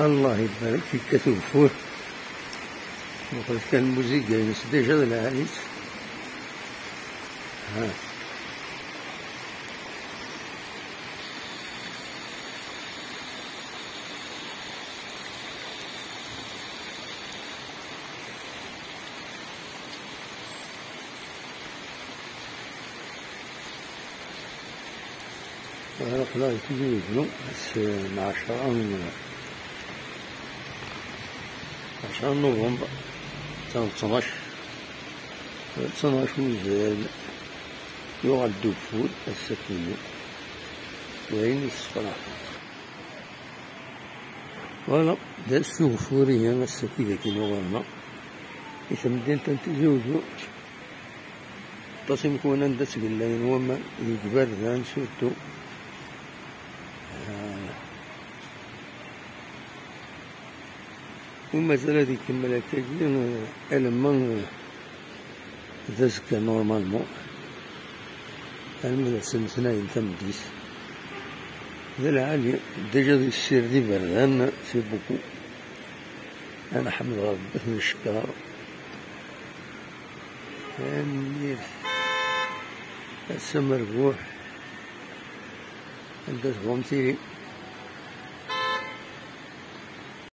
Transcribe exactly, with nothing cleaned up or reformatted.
Allah ibarak, yekkat ugeffur. Muqlet kan lmuziga-ines, déjà d lɛali-tt. Ha. Aql-aɣ di Tizi Wezzu, ass n ɛecṛa, ɛecṛa n Nuvember, d tnac, d tnac uzal, yuɣal-d ugeffur ass-agi-nni, d ayen yessefraḥen. Voilà, d ass ugeffur ihi ass-agi dagi ɣur-neɣ, i temdint n Tizi Wezzu. Aṭas imkunen anda ttgellayen waman, deg iberdan surtout. Ah. U mazal ad ikemmel akkagi, eh, alamma, eh, d azekka normalement. Alma d ass n letnayen tameddit. D lɛali, déjà d ssired iberdan, c'est beaucoup. Ad nḥemd Rebbi, ad neckeṛ. Tanemmirt. Ass amerbuḥ. Anda tebɣam tili.